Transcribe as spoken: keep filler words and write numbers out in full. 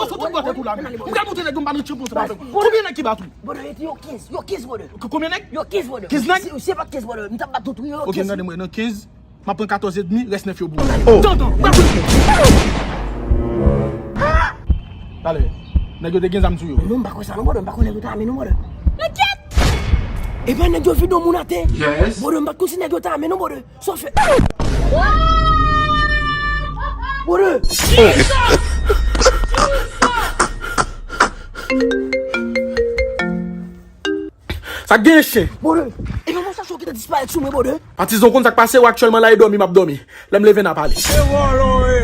pral soti bò tèt ou la menm. M pral montre nèg yo m pa nan chanpyon ansanm avè w. Konbyen nèg ki bat ou? Brother, yo kenz, yo kenz, brother. K- Konbyen nèg? Yo kenz, brother. Kenz nèg? Si, si se pa t kenz, brother, m t ap bat tout, yo kenz. Ok, tande mwen, nan kenz, m ap pran katòz edmi, rès nèf yo pou ou. Tantan, m pral pran. Talè, nèg yo te gen zam sou yo. Non, m pa kwè sa non, brother, m pa kwè nèg yo te ame non, brother. Nan kèt! Epa nèg yo vide yon moun atè. Yes. Brother, m pa t konn si nèg yo te ame non, brother. Sa w fè? Brother! Sa k genyen chen? Brother! Epa moustache w ki te disparèt sou mwen, brother. Patizon konn sa k pase, w aktyèlman la e dòmi, m ap dòmi. Lè m leve n a pale. Se vòlò w ye.